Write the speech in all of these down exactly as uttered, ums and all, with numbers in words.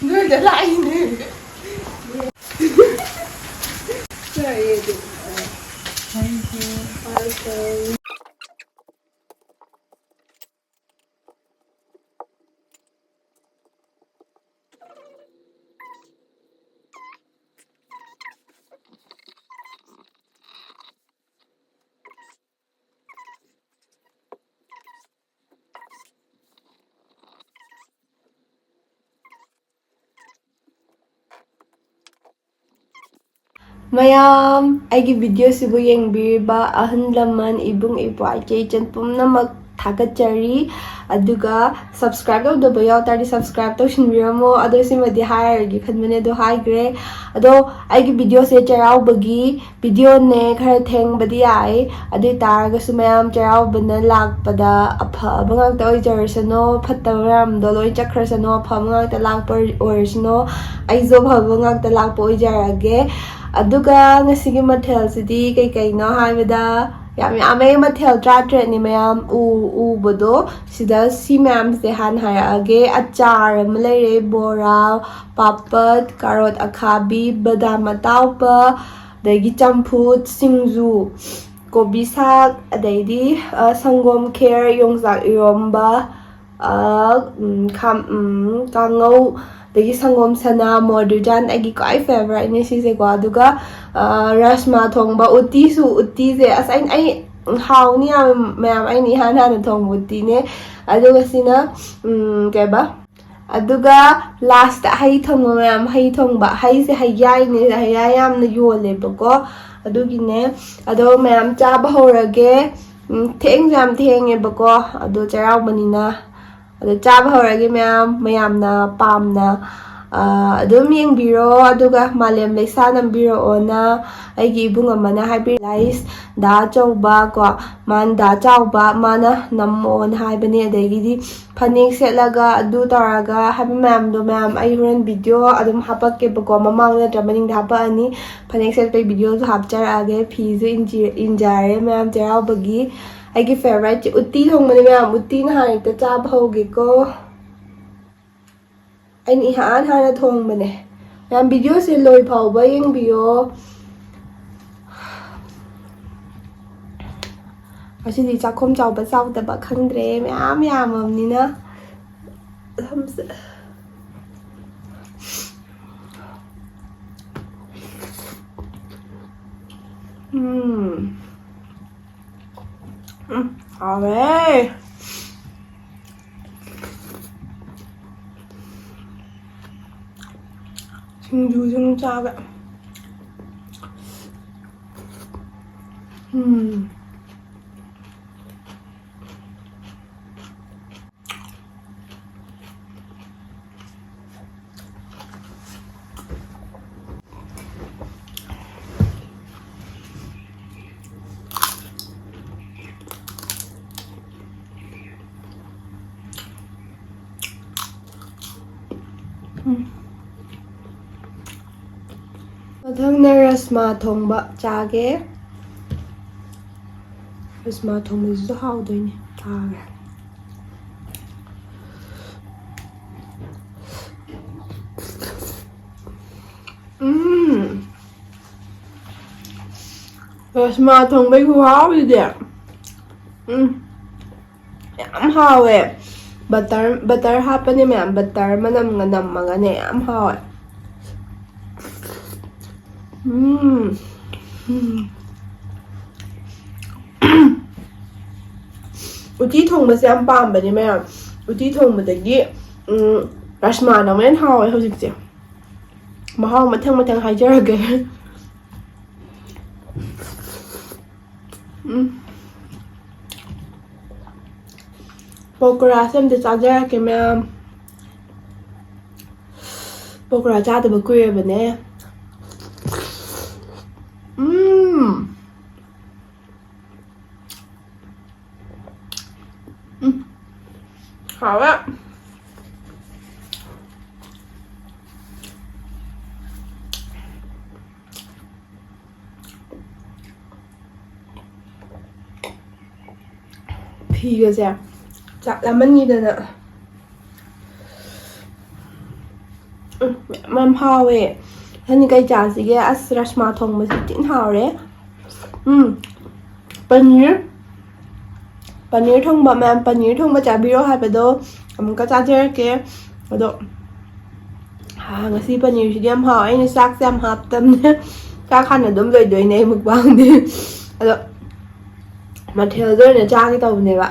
ꯅꯣꯏꯗ ꯂꯥꯛꯏꯅꯦ꯫ ꯀꯔꯤ ꯑꯗꯨ? Thank you. Welcome. ꯃꯌꯥꯝ, ꯑꯩꯒꯤ ꯚꯤꯗꯤꯑꯣꯁꯤꯕꯨ ꯌꯦꯡꯕꯤꯔꯤꯕ ꯑꯍꯜ ꯂꯃꯟ, ꯏꯕꯨꯡ ꯏꯄ꯭ꯋꯥ, ꯏꯆꯦ ꯏꯆꯟ ꯄꯨꯝꯅꯃꯛ ꯊꯥꯒꯠꯆꯔꯤ꯫ ꯑꯗꯨꯒ subscribe ꯇꯧꯗꯕ ꯌꯥꯎ ꯇꯥꯔꯗꯤ subscribe ꯇꯧꯁꯤꯟꯕꯤꯔꯝꯃꯣ꯫ ꯑꯗꯣ ꯁꯤꯃꯗꯤ ꯍꯥꯏꯔꯔꯣꯏꯒꯦ ꯈꯟꯕꯅꯦ, ꯑꯗꯣ ꯍꯥꯏꯈ꯭ꯔꯦ꯫ ꯑꯗꯣ ꯑꯩꯒꯤ ꯚꯤꯗꯤꯑꯣꯁꯦ ꯆꯩꯔꯥꯎꯕꯒꯤ ꯚꯤꯗꯤꯑꯣꯅꯦ, ꯈꯔ ꯊꯦꯡꯕꯗꯤ ꯌꯥꯏ꯫ ꯑꯗꯨ ꯑꯣꯏ ꯇꯥꯔꯒꯁꯨ ꯃꯌꯥꯝ ꯆꯩꯔꯥꯎꯕꯅ ꯂꯥꯛꯄꯗ ꯑꯐꯕ ꯉꯥꯛꯇ ꯑꯣꯏꯖꯔꯁꯅꯨ, ꯐꯠꯇꯕ ꯃꯌꯥꯝꯗꯣ ꯂꯣꯏ ꯆꯠꯈ꯭ꯔꯁꯅꯨ, ꯑꯐꯕ ꯉꯥꯛꯇ ꯂꯥꯛꯄ ꯑꯣꯏꯔꯁꯅꯨ꯫ ꯑꯩꯁꯨ ꯑꯐꯕ ꯉꯥꯛꯇ ꯂꯥꯛꯄ ꯑꯣꯏꯖꯔꯒꯦ꯫ ꯑꯗꯨꯒ ꯉꯁꯤꯒꯤ ꯃꯊꯦꯜꯁꯤꯗꯤ ꯀꯩꯀꯩꯅꯣ ꯍꯥꯏꯕꯗ, ꯌꯥꯝ ꯌꯥꯝꯃꯦ, ꯃꯊꯦꯜ ꯇꯔꯥꯇꯔꯦꯠꯅꯤ ꯃꯌꯥꯝ ꯎ-, ꯎꯕꯗꯣ꯫ ꯁꯤꯗ ꯁꯤ ꯃꯌꯥꯝꯁꯦ ꯍꯥꯟꯅ ꯍꯥꯏꯔꯛꯑꯒꯦ꯫ ꯑꯆꯥꯔ ꯑꯃ ꯂꯩꯔꯦ, ꯕꯣꯔꯥ, ꯄꯥꯄꯠ, ꯀꯥꯔꯣꯠ ꯑꯈꯥꯕꯤ, ꯕꯗꯥꯝ ꯑꯇꯥꯎꯕ, ꯑꯗꯒꯤ ꯆꯝꯐꯨꯠ, ꯁꯤꯡꯖꯨ, ꯀꯣꯕꯤ ꯁꯥꯛ, ꯑꯗꯩꯗꯤ, ꯑ, ꯁꯪꯒꯣꯝ ꯈꯦꯔ, ꯌꯣꯡꯆꯥꯛ ꯏꯔꯣꯝꯕ, ꯑ, ꯎꯝ, ꯈꯥꯝ-, ꯎꯝ, ꯀꯥꯡꯉꯧ, ꯑꯗꯒꯤ ꯁꯪꯒꯣꯝ ꯁꯅꯥ, ꯃꯣꯗꯨꯖꯥꯟ ꯑꯩꯒꯤ ꯈ꯭ꯋꯥꯏ favouriteꯅꯦ ꯁꯤꯁꯦꯀꯣ꯫ ꯑꯗꯨꯒ, ꯑ, ꯔꯥꯖꯃꯥ ꯊꯣꯡꯕ, ꯎꯇꯤꯁꯨ, ꯎꯇꯤꯁꯦ ꯑꯁ ꯑꯩ, ꯑꯩ ꯍꯥꯎꯅꯤ ꯌꯥꯝ ꯃꯌꯥꯝ, ꯑꯩꯅ ꯏꯍꯥꯟ ꯍꯥꯟꯅ ꯊꯣꯡꯕ ꯎꯇꯤꯅꯦ꯫ ꯑꯗꯨꯒ ꯁꯤꯅ, ꯎꯝ, ꯀꯩꯕ? ꯑꯗꯨꯒ lastꯇ ꯍꯩ ꯊꯣꯡꯕ ꯃꯌꯥꯝ, ꯍꯩ ꯊꯣꯡꯕ, ꯍꯩꯁꯦ ꯍꯩꯌꯥꯏꯅꯦ, ꯍꯩꯌꯥꯏ ꯌꯥꯝꯅ ꯌꯣꯜꯂꯦꯕꯀꯣ꯫ ꯑꯗꯨꯒꯤꯅꯦ꯫ ꯑꯗꯣ ꯃꯌꯥꯝ ꯆꯥꯕ ꯍꯧꯔꯒꯦ꯫ ꯎꯝ, ꯊꯦꯡꯁꯨ ꯌꯥꯝ ꯊꯦꯡꯉꯦꯕꯀꯣ꯫ ꯑꯗꯣ ꯆꯩꯔꯥꯎꯕꯅꯤꯅ꯫ ꯑꯗꯣ ꯆꯥꯕ ꯍꯧꯔꯒꯦ ꯃꯌꯥꯝ, ꯃꯌꯥꯝꯅ ꯄꯥꯝꯅ ꯑꯥ, ꯑꯗꯨꯝ ꯌꯦꯡꯕꯤꯔꯣ, ꯑꯗꯨꯒ ꯃꯥꯂꯦꯝ ꯂꯩꯁꯥ ꯅꯝꯕꯤꯔꯛꯑꯣꯅ ꯑꯩꯒꯤ ꯏꯕꯨꯡ ꯑꯃꯅ ꯍꯥꯏꯕꯤꯔꯛꯏ꯫ ꯗꯥ ꯑꯆꯧꯕ ꯀꯣ, ꯃꯥꯅ ꯗꯥ ꯆꯥꯎꯕ ꯃꯥꯅ ꯅꯝꯃꯛꯑꯣꯅ ꯍꯥꯏꯕꯅꯦ꯫ ꯑꯗꯒꯤꯗꯤ ꯐꯅꯦꯛ ꯁꯦꯠꯂꯒ ꯑꯗꯨ ꯇꯧꯔꯒ ꯍꯥꯏꯕ ꯃꯌꯥꯝꯗꯣ, ꯃꯌꯥꯝ ꯑꯩ ꯍꯣꯔꯦꯟ ꯚꯤꯗꯤꯑꯣ ꯑꯗꯨꯝ ꯍꯥꯄꯛꯀꯦꯕꯀꯣ, ꯃꯃꯥꯡ ꯅꯠꯇ꯭ꯔ ꯃꯅꯤꯡꯗ ꯍꯥꯄꯛꯑꯅꯤ꯫ ꯐꯅꯦꯛ ꯁꯦꯠꯄꯩ ꯚꯤꯗꯤꯑꯣꯁꯨ ꯍꯥꯞꯆꯔꯛꯑꯒꯦ꯫ ꯐꯤꯁꯨ ꯏꯟꯖꯤ-, ꯏꯟꯖꯔꯦ ꯃꯌꯥꯝ ꯆꯩꯔꯥꯎꯕꯒꯤ꯫ ꯑꯩꯒꯤ ꯐꯦꯚꯔꯥꯏꯠꯁꯦ ꯎꯇꯤ ꯊꯣꯡꯕꯅꯤ ꯃꯌꯥꯝ꯫ ꯎꯇꯤ ꯅꯍꯥꯟ ꯍꯦꯛꯇ ꯆꯥꯕ ꯍꯧꯒꯦꯀꯣ꯫ ꯑꯩꯅ ꯏꯍꯥꯟ ꯍꯥꯟꯅ ꯊꯣꯡꯕꯅꯦ꯫ ꯃꯌꯥꯝ ꯚꯤꯗꯤꯑꯣꯁꯦ ꯂꯣꯏ ꯐꯥꯎꯕ ꯌꯦꯡꯕꯤꯌꯣ꯫ ꯉꯁꯤꯗꯤ ꯆꯥꯛꯈꯣꯝ ꯆꯥꯎꯕ ꯆꯥꯎꯗꯕ ꯈꯪꯗ꯭ꯔꯦ, ꯃꯌꯥꯝ ꯌꯥꯝꯃꯕꯅꯤꯅ꯫ ꯎꯝ꯫ ꯎꯝ, ꯍꯥꯎꯔꯦ꯫ ꯁꯤꯡꯖꯨꯁꯨ ꯑꯗꯨꯝ ꯆꯥꯕ꯫ ꯎꯝ꯫ ꯎꯝ꯫ ꯃꯊꯪꯅ ꯔꯁꯃꯥ ꯊꯣꯡꯕ ꯆꯥꯒꯦ꯫ ꯔꯁꯃꯥ ꯊꯣꯡꯕꯁꯤꯁꯨ ꯍꯥꯎꯗꯣꯏꯅꯦ꯫ ꯆꯥꯒꯦ꯫ ꯎꯝ꯫ ꯔꯁꯃꯥ ꯊꯣꯡꯕꯩ ꯈꯨꯍꯥꯎꯁꯤꯗꯤ꯫ ꯎꯝ꯫ ꯌꯥꯝ ꯍꯥꯎꯋꯦ꯫ ꯕꯇꯔ, ꯕꯇꯔ ꯍꯥꯞꯄꯅꯦ ꯃꯌꯥꯝ꯫ ꯕꯇꯔ ꯃꯅꯝꯒ ꯅꯝꯃꯒꯅꯦ, ꯌꯥꯝ ꯍꯥꯎꯋꯦ꯫ ꯎꯝ꯫ ꯎꯝ꯫ ꯎꯇꯤ ꯊꯣꯡꯕꯁꯦ ꯌꯥꯝ ꯄꯥꯝꯕꯅꯦ ꯃꯌꯥꯝ꯫ ꯎꯇꯤ ꯊꯣꯡꯕꯗꯒꯤ, ꯎꯝ, ꯔꯁꯃꯥꯅ ꯑꯃꯨꯛ ꯍꯦꯟꯅ ꯍꯥꯎꯋꯦ ꯍꯧꯖꯤꯛꯁꯦ꯫ ꯃꯍꯥꯎ ꯃꯊꯪ ꯃꯊꯪ ꯍꯥꯏꯖꯔꯒꯦ꯫ ꯎꯝ꯫ ꯄꯀꯣꯔꯥꯁꯦ ꯑꯝꯇ ꯆꯥꯖꯔꯛꯀꯦ ꯃꯌꯥꯝ꯫ ꯄꯀꯣꯔꯥ ꯆꯥꯗꯕ ꯀꯨꯏꯔꯕꯅꯦ꯫ ꯎꯝ꯫ ꯎꯝ꯫ ꯍꯥꯎꯋꯦ꯫ ꯐꯤꯒꯁꯦ ꯆꯥꯛ ꯂꯥꯝꯃꯟꯈꯤꯗꯅ꯫ ꯎꯝ, ꯌꯥꯝ ꯌꯥꯝ ꯍꯥꯎꯋꯦ꯫ ꯍꯅꯤ ꯀꯩ ꯆꯥꯁꯤꯒꯦ? ꯑꯁ, ꯔꯁꯃꯥ ꯊꯣꯡꯕꯁꯤ ꯊꯤꯅ ꯍꯥꯎꯔꯦ꯫ ꯎꯝ꯫ ꯄꯅꯤꯔ, ꯄꯅꯤꯔ ꯊꯣꯡꯕ, ꯃꯌꯥꯝ, ꯄꯅꯤꯔ ꯊꯣꯡꯕ ꯆꯥꯕꯤꯔꯣ ꯍꯥꯏꯕꯗꯣ ꯑꯃꯨꯛꯀ ꯆꯥꯖꯔꯛꯀꯦ꯫ ꯑꯗꯣ, ꯍꯥ, ꯉꯁꯤ ꯄꯅꯤꯔꯁꯤꯗꯤ ꯌꯥꯝ ꯍꯥꯎꯋꯦ꯫ ꯑꯩꯅ ꯆꯥꯛꯁꯦ ꯌꯥꯝ ꯍꯥꯞꯇꯕꯅꯦ꯫ ꯆꯥꯛ ꯍꯥꯟꯅ ꯑꯗꯨꯝ ꯂꯣꯏꯗꯣꯏꯅꯦ ꯑꯩ ꯃꯨꯛꯕꯥꯡꯗꯤ꯫ ꯑꯗꯣ, ꯃꯊꯦꯜꯗ ꯑꯣꯏꯅ ꯆꯥꯒꯦ ꯇꯧꯕꯅꯦꯕ꯫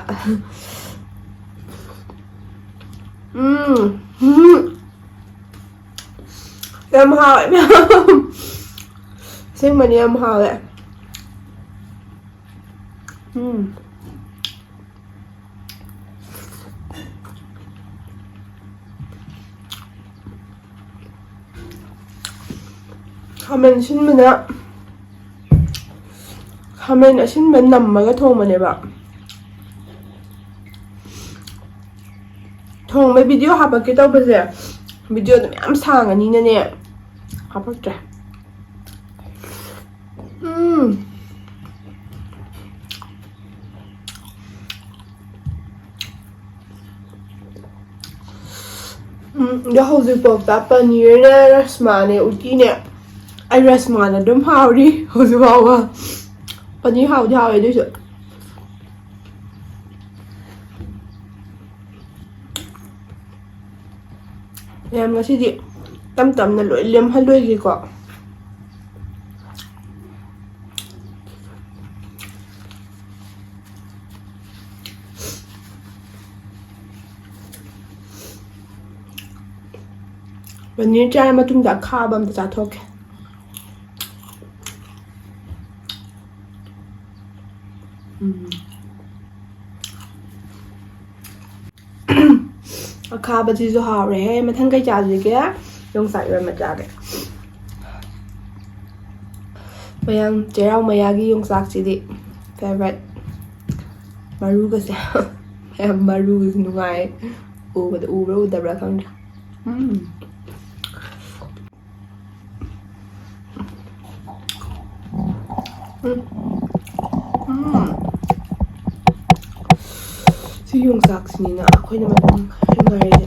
ꯎꯝ꯫ ꯎꯝ꯫ ꯌꯥꯝ ꯍꯥꯎꯋꯦ, ꯃꯌꯥꯝ꯫ ꯑꯁꯦꯡꯕꯅꯤ ꯌꯥꯝ ꯍꯥꯎꯋꯦ꯫ ꯎꯝ꯫ ꯈꯥꯃꯦꯟ ꯁꯤꯟꯕꯅ, ꯈꯥꯃꯦꯟ ꯑꯁꯤꯟꯕ ꯅꯝꯃꯒ ꯊꯣꯡꯕꯅꯦꯕ꯫ ꯊꯣꯡꯕꯩ ꯚꯤꯗꯤꯑꯣ ꯍꯥꯄꯛꯀꯦ ꯇꯧꯕꯁꯦ, ꯚꯤꯗꯤꯑꯣꯗꯣ ꯃꯌꯥꯝ ꯁꯥꯡꯉꯅꯤꯅꯅꯦ, ꯍꯥꯄꯛꯇ꯭ꯔꯦ꯫ ꯎꯝ꯫ ꯎꯝ, ꯑꯗꯣ ꯍꯧꯖꯤꯛꯐꯥꯎꯗ ꯄꯅꯤꯔꯅꯦ, ꯔꯁꯃꯥꯅꯦ, ꯎꯇꯤꯅꯦ꯫ ꯑꯩ ꯔꯁꯃꯥꯅ ꯑꯗꯨꯝ ꯍꯥꯎꯔꯤ ꯍꯧꯖꯤꯛ ꯐꯥꯎꯕ꯫ ꯄꯅꯤꯔ ꯍꯥꯎꯗꯤ ꯍꯥꯎꯋꯦ ꯑꯗꯨꯏꯁꯨ꯫ ꯃꯌꯥꯝ, ꯉꯁꯤꯗꯤ ꯇꯞ ꯇꯞꯅ ꯂꯣꯏ ꯂꯦꯝꯍꯜꯂꯣꯏꯒꯦꯀꯣ꯫ ꯄꯅꯤꯔ ꯆꯥꯔ ꯃꯇꯨꯡꯗ ꯑꯈꯥꯕ ꯑꯝꯇ ꯆꯥꯊꯣꯛꯀꯦ꯫ ꯎꯝ꯫ ꯑꯈꯥꯕꯁꯤꯁꯨ ꯍꯥꯎꯔꯦꯍꯦ꯫ ꯃꯊꯪ ꯀꯩ ꯆꯥꯁꯤꯒꯦ? ꯌꯣꯡꯆꯥꯛ ꯏꯔꯣꯟꯕ ꯆꯥꯒꯦ꯫ ꯃꯌꯥꯝ, ꯆꯩꯔꯥꯎ ꯃꯌꯥꯒꯤ ꯌꯣꯡꯆꯥꯛꯁꯤꯗꯤ ꯐꯦꯚꯔꯥꯏꯠ꯫ ꯃꯔꯨꯒꯁꯦ ꯃꯌꯥꯝ, ꯃꯔꯨꯒꯁꯦ ꯅꯨꯡꯉꯥꯏ ꯎꯕꯗ꯫ ꯎꯕ꯭ꯔꯥ ꯎꯗꯕ꯭ꯔꯥ ꯈꯪꯗ꯭ꯔꯦ꯫ ꯎꯝ꯫ ꯎꯝ꯫ ꯎꯝ꯫ ꯁꯤ ꯌꯣꯡꯆꯥꯛꯁꯤꯅꯤꯅ ꯑꯩꯈꯣꯏꯅ ꯃꯇꯝ ꯉꯥꯏꯔꯤꯁꯦ꯫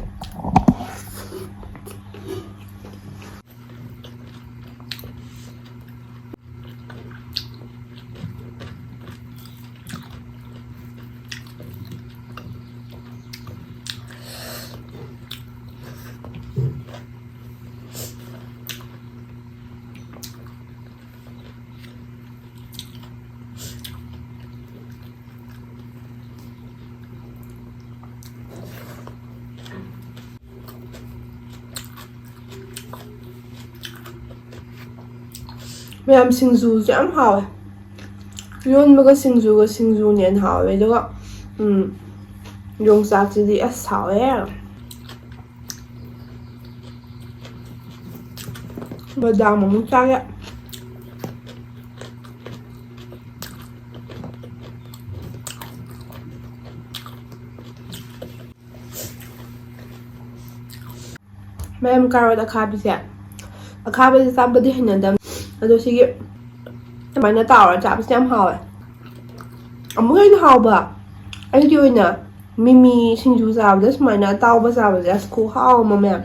ꯃꯌꯥꯝ, ꯁꯤꯡꯖꯨꯁꯦ ꯌꯥꯝ ꯍꯥꯎꯋꯦ꯫ ꯏꯔꯣꯟꯕꯒ ꯁꯤꯡꯖꯨꯒ, ꯁꯤꯡꯖꯨꯅ ꯍꯦꯟꯅ ꯍꯥꯎꯋꯦ꯫ ꯑꯗꯨꯒ, ꯎꯝ, ꯌꯣꯡꯆꯥꯛꯁꯤꯗꯤ ꯑꯁ ꯍꯥꯎꯋꯦ꯫ ꯕꯗꯥꯝ ꯑꯃꯨꯛ ꯆꯥꯒꯦ꯫ ꯃꯌꯥꯝ, ꯀꯥꯔꯣꯠ ꯑꯈꯥꯕꯤꯁꯦ, ꯑꯈꯥꯕꯁꯦ ꯆꯥꯕꯗꯤ ꯍꯩꯅꯗꯕꯅꯤ, ꯑꯗꯣ ꯁꯤꯒꯤ ꯁꯨꯃꯥꯏꯅ ꯇꯥꯎꯔ ꯆꯥꯕꯁꯦ ꯌꯥꯝ ꯍꯥꯎꯋꯦ꯫ ꯑꯃꯨꯛ ꯍꯦꯟꯅ ꯍꯥꯎꯕ ꯑꯩꯒꯤ ꯑꯣꯏꯅ ꯃꯤꯃꯤ ꯁꯤꯡꯖꯨ ꯆꯥꯕꯗ ꯁꯨꯃꯥꯏꯅ ꯑꯇꯥꯎꯕ ꯆꯥꯕꯁꯦ ꯑꯁ ꯈꯨꯍꯥꯎ ꯑꯃ, ꯃꯌꯥꯝ꯫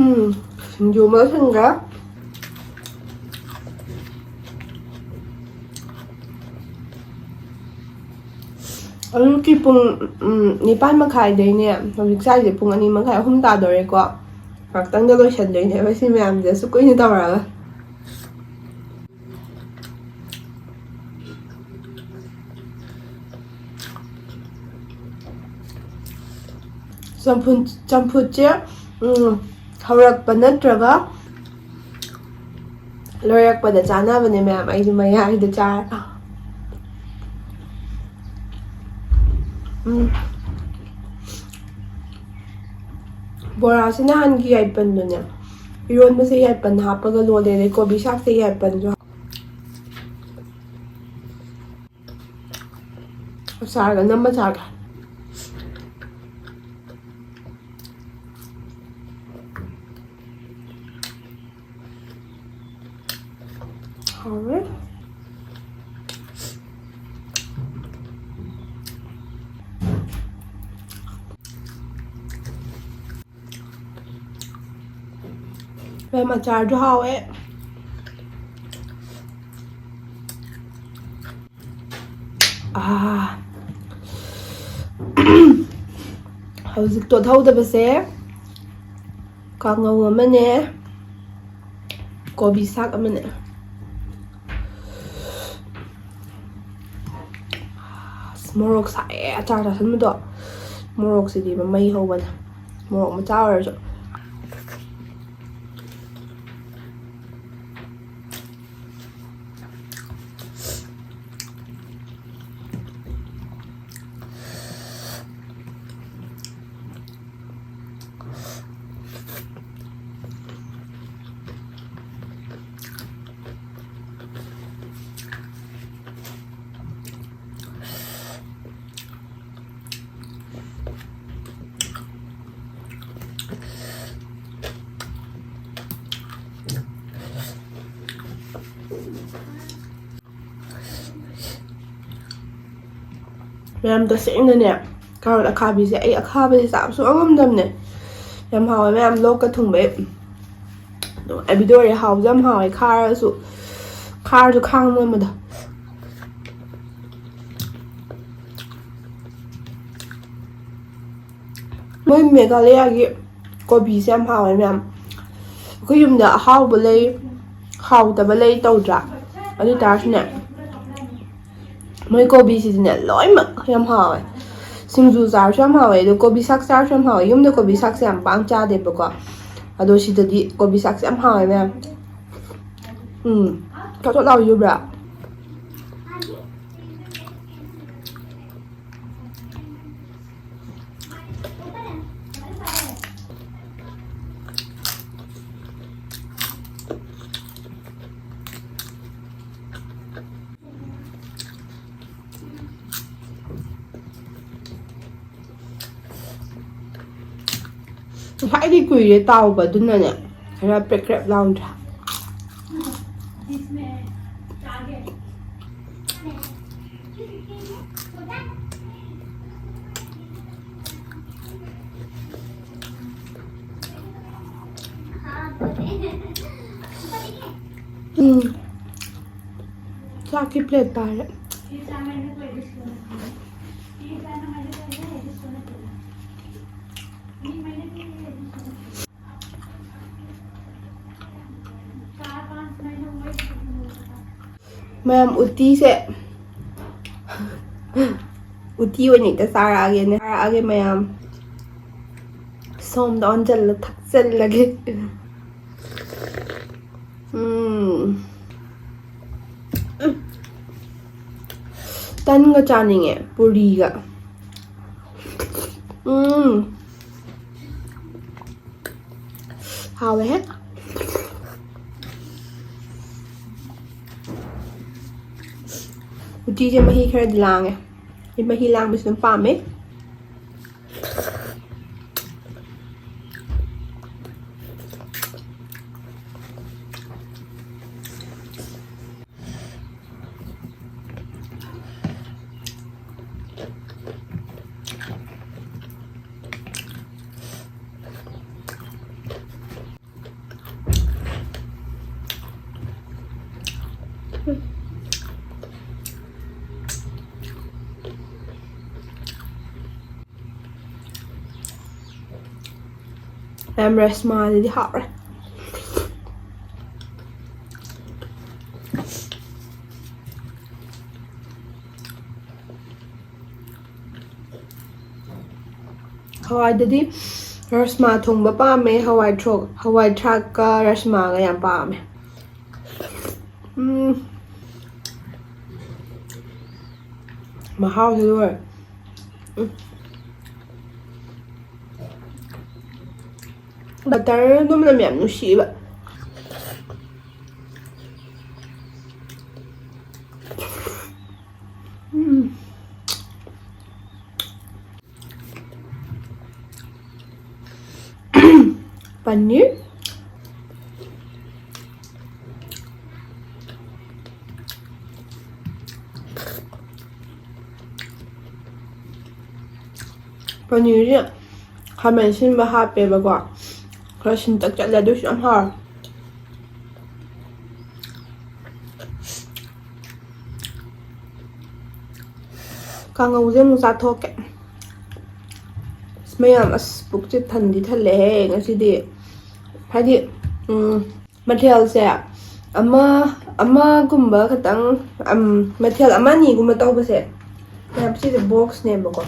ꯎꯝ, ꯁꯤꯡꯖꯨ ꯑꯃ ꯁꯤꯟꯒ꯭ꯔꯦ꯫ ꯑꯌꯨꯛꯀꯤ ꯄꯨꯡ, ꯎꯝ, ꯅꯤꯄꯥꯟ ꯃꯈꯥꯏꯗꯩꯅꯦ, ꯍꯧꯖꯤꯛ ꯁ꯭ꯋꯥꯏꯁꯦ ꯄꯨꯡ ꯑꯅꯤ ꯃꯈꯥꯏ, ꯑꯍꯨꯝ ꯇꯥꯗꯣꯔꯦꯀꯣ꯫ ꯉꯥꯛꯇꯪꯗ ꯂꯣꯏꯁꯟꯗꯣꯏꯅꯦꯕ ꯁꯤ ꯃꯌꯥꯝꯁꯦ, ꯑꯁꯨꯛ ꯀꯨꯏꯅ ꯇꯧꯔꯒ꯫ ꯆꯝꯐꯨꯠ, ꯆꯝꯐꯨꯠꯁꯦ, ꯎꯝ, ꯍꯧꯔꯛꯄ ꯅꯠꯇ꯭ꯔꯒ ꯂꯣꯏꯔꯛꯄꯗ ꯆꯥꯅꯕꯅꯦ ꯃꯌꯥꯝ, ꯑꯩꯁꯨ ꯃꯌꯥꯏꯗ ꯆꯥꯔꯦ꯫ ꯎꯝ꯫ ꯕꯣꯔꯥꯁꯦ ꯅꯍꯥꯟꯒꯤ ꯌꯥꯏꯄꯟꯗꯨꯅꯦ, ꯏꯔꯣꯟꯕꯁꯦ ꯌꯥꯏꯄꯟ ꯍꯥꯞꯄꯒ ꯂꯣꯜꯂꯦ, ꯑꯗꯩ ꯀꯣꯕꯤ ꯁꯥꯛꯁꯦ ꯌꯥꯏꯄꯟꯁꯨ꯫ ꯑꯆꯥꯔꯒ ꯅꯝꯃ ꯆꯥꯒꯦ꯫ ꯍꯥꯎꯔꯦ꯫ ꯃꯦꯝ, ꯑꯆꯥꯔꯁꯨ ꯍꯥꯎꯋꯦ꯫ ꯑꯥ꯫ ꯍꯧꯖꯤꯛ ꯇꯣꯠꯍꯧꯗꯕꯁꯦ ꯀꯥꯡꯉꯧ ꯑꯃꯅꯦ, ꯀꯣꯕꯤ ꯁꯥꯛ ꯑꯃꯅꯦ꯫ ꯑꯁ, ꯃꯣꯔꯣꯛ ꯁꯥꯏꯌꯦ ꯑꯆꯥꯔ ꯆꯥꯁꯤꯟꯕꯗꯣ꯫ ꯃꯣꯔꯣꯛꯁꯤꯗꯤ ꯃꯃꯩ ꯍꯧꯕꯅꯦ꯫ ꯃꯣꯔꯣꯛ ꯃꯆꯥ ꯑꯣꯏꯔꯁꯨ꯫ ꯃꯌꯥꯝ, ꯇꯁꯦꯡꯅꯅꯦ, ꯀꯥꯔꯣꯠ ꯑꯈꯥꯕꯤꯁꯦ ꯑꯩ ꯑꯈꯥꯕꯁꯦ ꯆꯥꯕ ꯁꯨꯡꯉꯝ ꯉꯝꯗꯕꯅꯦ꯫ ꯌꯥꯝ ꯍꯥꯎꯋꯦ ꯃꯌꯥꯝ, ꯂꯣꯛꯀ ꯊꯨꯡꯕꯩ꯫ ꯑꯗꯣ ꯑꯩ video ꯍꯥꯎꯁꯨ ꯌꯥꯝ ꯍꯥꯎꯋꯦ, ꯈꯥꯔꯁꯨ, ꯈꯥꯔꯁꯨ ꯈꯥꯡꯕ ꯉꯝꯕꯗꯣ꯫ ꯃꯣꯏ ꯃꯦꯘꯥꯂꯌꯥꯒꯤ ꯀꯣꯕꯤꯁꯦ ꯌꯥꯝ ꯍꯥꯎꯋꯦ ꯃꯌꯥꯝ꯫ ꯑꯩꯈꯣꯏ ꯌꯨꯝꯗ ꯑꯍꯥꯎꯕ ꯂꯩ, ꯍꯥꯎꯇꯕ ꯂꯩ ꯇꯧꯗ꯭ꯔꯥ? ꯑꯗꯨ ꯑꯣꯏꯇꯥꯔꯁꯨꯅꯦ, ꯃꯣꯏ ꯀꯣꯕꯤꯁꯤꯗꯤꯅꯦ ꯂꯣꯏꯅꯃꯛ ꯌꯥꯝ ꯍꯥꯎꯋꯦ꯫ ꯁꯤꯡꯖꯨ ꯆꯥꯔꯁꯨ ꯌꯥꯝ ꯍꯥꯎꯋꯦ, ꯑꯗꯣ ꯀꯣꯕꯤ ꯁꯥꯛ ꯆꯥꯔꯁꯨ ꯌꯥꯝ ꯍꯥꯎꯋꯦ꯫ ꯌꯨꯝꯗ ꯀꯣꯕꯤ ꯁꯥꯛꯁꯦ ꯌꯥꯝ ꯄꯥꯛ ꯆꯥꯗꯦꯕꯀꯣ, ꯑꯗꯣ ꯁꯤꯗꯗꯤ ꯀꯣꯕꯤ ꯁꯥꯛꯁꯦ ꯌꯥꯝ ꯍꯥꯎꯋꯦ ꯃꯌꯥꯝ꯫ ꯎꯝ, ꯊꯣꯠ ꯊꯣꯠ ꯂꯥꯎꯏ ꯌꯨꯕ꯭ꯔꯥ? ꯉꯁꯥꯏꯗꯤ ꯀꯨꯏꯔꯦ ꯇꯥꯎꯕ, ꯑꯗꯨꯅꯅꯦ ꯈꯔ ꯄ꯭ꯔꯦꯛ ꯄ꯭ꯔꯦꯛ ꯂꯥꯎꯗ꯭ꯔꯥ? ꯎꯝ꯫ ꯆꯥꯛꯀꯤ ꯄ꯭ꯂꯦꯠ ꯄꯥꯏꯔꯦ꯫ ꯃꯌꯥꯝ ꯎꯇꯤꯁꯦ ꯎꯇꯤ ꯑꯣꯏꯅ ꯍꯦꯛꯇ ꯆꯥꯔꯛꯑꯒꯦꯅꯦ꯫ ꯆꯥꯔꯛꯑꯒꯦ ꯃꯌꯥꯝ꯫ ꯁꯣꯝꯗ ꯑꯣꯟꯁꯤꯜꯂ ꯊꯛꯆꯜꯂꯒꯦ꯫ ꯎꯝ꯫ ꯇꯟꯒ ꯆꯥꯅꯤꯡꯉꯦ, ꯄꯨꯔꯤꯒ꯫ ꯎꯝ꯫ ꯍꯥꯎꯋꯦꯍꯦ꯫ ꯎꯇꯤꯁꯦ ꯃꯍꯤ ꯈꯔꯗꯤ ꯂꯥꯡꯉꯦ꯫ ꯑꯩ ꯃꯍꯤ ꯂꯥꯡꯕꯁꯤ ꯑꯗꯨꯝ ꯄꯥꯝꯃꯦ꯫ ꯃꯌꯥꯝ ꯔꯁꯃꯥꯁꯤꯗꯤ ꯍꯥꯎꯔꯦ꯫ ꯍꯋꯥꯏꯗꯗꯤ ꯔꯁꯃꯥ ꯊꯣꯡꯕ ꯄꯥꯝꯃꯦ꯫ ꯍꯋꯥꯏ ꯊ꯭ꯔꯣꯛ, ꯍꯋꯥꯏ ꯊ꯭ꯔꯥꯛꯀ ꯔꯁꯃꯥꯒ ꯌꯥꯝ ꯄꯥꯝꯃꯦ꯫ ꯎꯝ꯫ ꯃꯍꯥꯎꯁꯦ ꯂꯣꯏꯔꯦ꯫ ꯎꯝ꯫ ꯕꯇꯔꯗꯨ ꯃꯅꯝ ꯌꯥꯝ ꯅꯨꯡꯁꯤꯕ꯫ ꯎꯝ꯫ ꯄꯅꯤꯔ꯫ ꯄꯅꯤꯔꯁꯦ ꯈꯥꯃꯦꯟ ꯑꯁꯤꯟꯕ ꯍꯥꯞꯄꯦꯕꯀꯣ꯫ ꯈꯔ ꯁꯤꯟꯇꯛ ꯆꯠꯂꯦ, ꯑꯗꯨꯏꯁꯨ ꯌꯥꯝ ꯍꯥꯎꯔꯦ꯫ ꯀꯥꯡꯉꯧꯁꯦ ꯑꯃꯨꯛ ꯆꯥꯊꯣꯛꯀꯦ꯫ ꯑꯁ, ꯃꯌꯥꯝ, ꯑꯁ, ꯄꯨꯛꯁꯦ ꯊꯟꯗꯤ ꯊꯜꯂꯦꯍꯦ ꯉꯁꯤꯗꯤ꯫ ꯍꯥꯏꯗꯤ, ꯎꯝ, ꯃꯊꯦꯜꯁꯦ ꯑꯃ, ꯑꯃꯒꯨꯝꯕ ꯈꯛꯇꯪ, ꯎꯝ, ꯃꯊꯦꯜ ꯑꯃ ꯑꯅꯤꯒꯨꯝꯕ ꯇꯧꯕꯁꯦ, ꯃꯌꯥꯝ, ꯁꯤꯁꯦ ꯕꯣꯛꯁꯅꯦꯕꯀꯣ꯫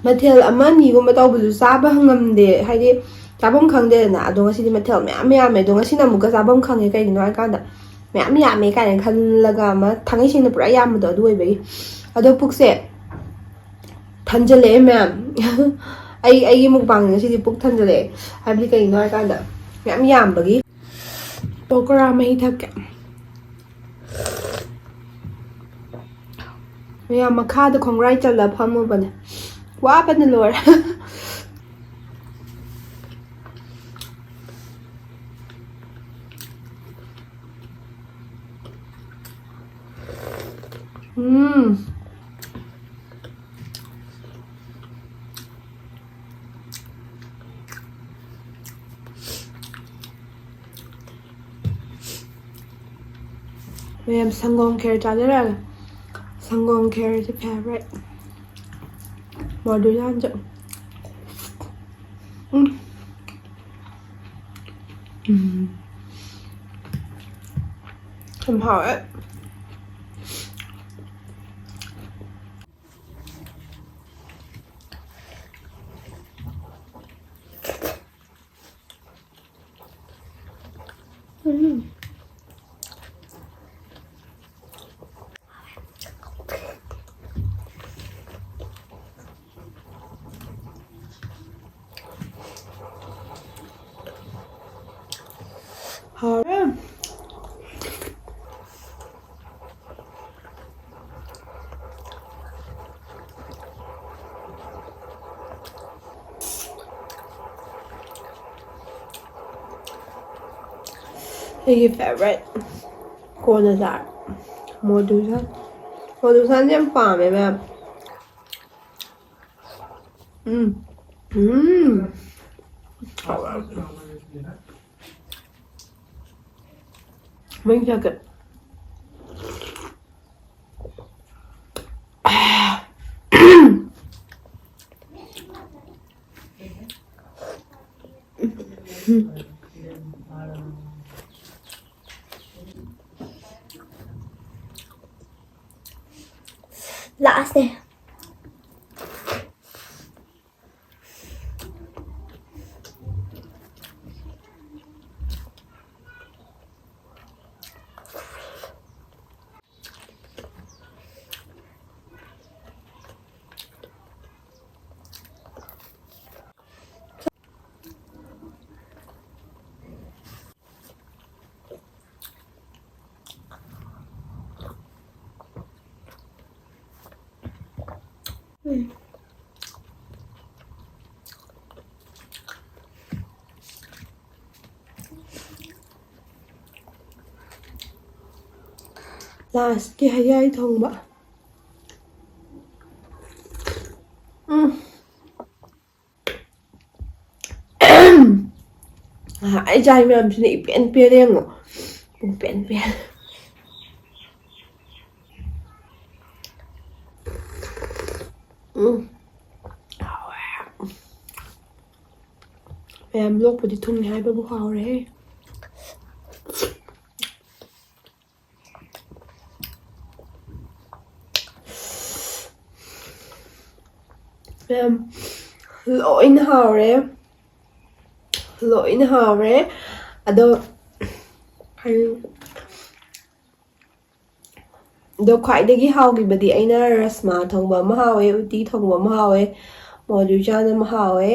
ꯃꯊꯦꯜ ꯑꯃ ꯑꯅꯤꯒꯨꯝꯕ ꯇꯧꯕꯁꯨ ꯆꯥꯕ ꯉꯝꯗꯦ, ꯍꯥꯏꯗꯤ ꯆꯥꯐꯝ ꯈꯪꯗꯦꯗꯅ꯫ ꯑꯗꯣ ꯉꯁꯤꯗꯤ ꯃꯊꯦꯜ ꯃꯌꯥꯝ ꯌꯥꯝꯃꯦ꯫ ꯑꯗꯣ ꯉꯁꯤꯅ ꯑꯃꯨꯛꯀ ꯆꯥꯐꯝ ꯈꯪꯉꯦ, ꯀꯩꯒꯤꯅꯣ ꯍꯥꯏꯀꯥꯟꯗ ꯃꯌꯥꯝ ꯌꯥꯝꯃꯦ ꯀꯥꯏꯅ ꯈꯜꯂꯒ ꯑꯃ ꯊꯥꯡꯉꯩ ꯁꯦꯡꯅ ꯄꯨꯔꯥ ꯌꯥꯝꯕꯗꯣ ꯑꯗꯨ ꯑꯣꯏꯕꯒꯤ꯫ ꯑꯗꯣ ꯄꯨꯛꯁꯦ ꯊꯟꯖꯜꯂꯛꯑꯦ ꯃꯌꯥꯝ꯫ ꯑꯩ, ꯑꯩꯒꯤ ꯃꯨꯛꯕꯥꯡ ꯉꯁꯤꯗꯤ ꯄꯨꯛ ꯊꯟꯖꯜꯂꯛꯑꯦ꯫ ꯍꯥꯏꯕꯗꯤ ꯀꯩꯒꯤꯅꯣ ꯍꯥꯏꯀꯥꯟꯗ ꯃꯌꯥꯝ ꯌꯥꯝꯕꯒꯤ꯫ ꯄꯀꯣꯔꯥ ꯃꯍꯤ ꯊꯛꯀꯦ꯫ ꯃꯌꯥꯝ ꯃꯈꯥꯗ ꯈꯣꯡꯒ꯭ꯔꯥꯏ ꯆꯜꯂ ꯐꯝꯃꯨꯕꯅꯦ꯫ ꯋꯥꯕꯅ ꯂꯣꯏꯔꯦ꯫ ꯎꯝ꯫ ꯃꯌꯥꯝ ꯁꯪꯒꯣꯝ ꯈꯦꯔ ꯆꯥꯖꯔꯛꯑꯒꯦ꯫ ꯁꯪꯒꯣꯝ ꯈꯦꯔꯁꯦ favorite꯫ ꯃꯗꯨꯂꯥꯟꯁꯨ꯫ ꯎꯝ꯫ ꯎꯝ꯫ ꯌꯥꯝ ꯍꯥꯎꯋꯦ꯫ ꯎꯝ꯫ ꯑꯩꯒꯤ ꯐꯦꯕꯔꯥꯏꯠ ꯀꯣꯟꯅ ꯆꯥꯔꯦ꯫ ꯃꯣꯗꯨꯁꯟ꯫ ꯃꯣꯗꯨꯁꯟꯁꯦ ꯌꯥꯝ ꯄꯥꯝꯃꯦ, ꯃꯌꯥꯝ꯫ ꯎꯝ꯫ ꯎꯝ꯫ ꯍꯥꯎꯋꯦ꯫ ꯃꯩ ꯆꯠꯀꯦ꯫ Last ꯅꯦ꯫ ꯂꯥꯁꯀꯤ ꯍꯌꯥꯏ ꯊꯣꯡꯕ꯫ ꯎꯝ꯫ ꯑꯩ ꯆꯥꯔꯤ ꯃꯌꯥꯝꯁꯤꯅ ꯏꯄꯦꯟ ꯄꯦꯜꯂꯦ ꯌꯦꯡꯉꯣ꯫ ꯄꯨꯡ ꯄꯦꯟ ꯄꯦꯜꯂꯦ꯫ ꯎꯝ꯫ ꯍꯥꯎꯋꯦ꯫ ꯃꯌꯥꯝ ꯂꯣꯛꯄꯨꯗꯤ ꯊꯨꯡꯉꯦ ꯍꯥꯏꯕꯕꯨ ꯍꯥꯎꯔꯦꯍꯦ꯫ ꯃꯌꯥꯝ ꯂꯣꯏꯅ ꯍꯥꯎꯔꯦ꯫ ꯂꯣꯏꯅ ꯍꯥꯎꯔꯦ꯫ ꯑꯗꯣ ꯑꯗꯣ ꯈ꯭ꯋꯥꯏꯗꯒꯤ ꯍꯥꯎꯈꯤꯕꯗꯤ ꯑꯩꯅ ꯔꯁꯃꯥ ꯊꯣꯡꯕ ꯑꯃ ꯍꯥꯎꯋꯦ, ꯎꯇꯤ ꯊꯣꯡꯕ ꯑꯃ ꯍꯥꯎꯋꯦ, ꯃꯣꯗꯨ ꯆꯥꯟ ꯑꯃ ꯍꯥꯎꯋꯦ꯫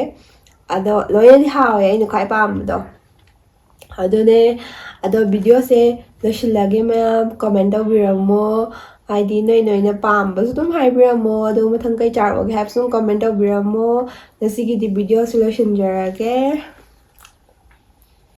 ꯑꯗꯣ ꯂꯣꯏꯅꯗꯤ ꯍꯥꯎꯋꯦ, ꯑꯩꯅ ꯈ꯭ꯋꯥꯏ ꯄꯥꯝꯕꯗꯣ ꯑꯗꯨꯅꯦ꯫ ꯑꯗꯣ videoꯁꯦ ꯂꯣꯏꯁꯤꯜꯂꯒꯦ ꯃꯌꯥꯝ꯫ Comment ꯇꯧꯕꯤꯔꯝꯃꯣ, ꯍꯥꯏꯗꯤ ꯅꯣꯏ ꯅꯣꯏꯅ ꯄꯥꯝꯕꯁꯨ ꯑꯗꯨꯝ ꯍꯥꯏꯕꯤꯔꯝꯃꯣ꯫ ꯑꯗꯨꯒ ꯃꯊꯪ ꯀꯩ ꯆꯥꯔꯛꯑꯣꯒꯦ ꯍꯥꯏꯕꯁꯨ ꯑꯗꯨꯝ comment ꯇꯧꯕꯤꯔꯝꯃꯣ꯫ ꯉꯁꯤꯒꯤꯗꯤ videoꯁꯦ ꯂꯣꯏꯁꯤꯟꯖꯔꯒꯦ꯫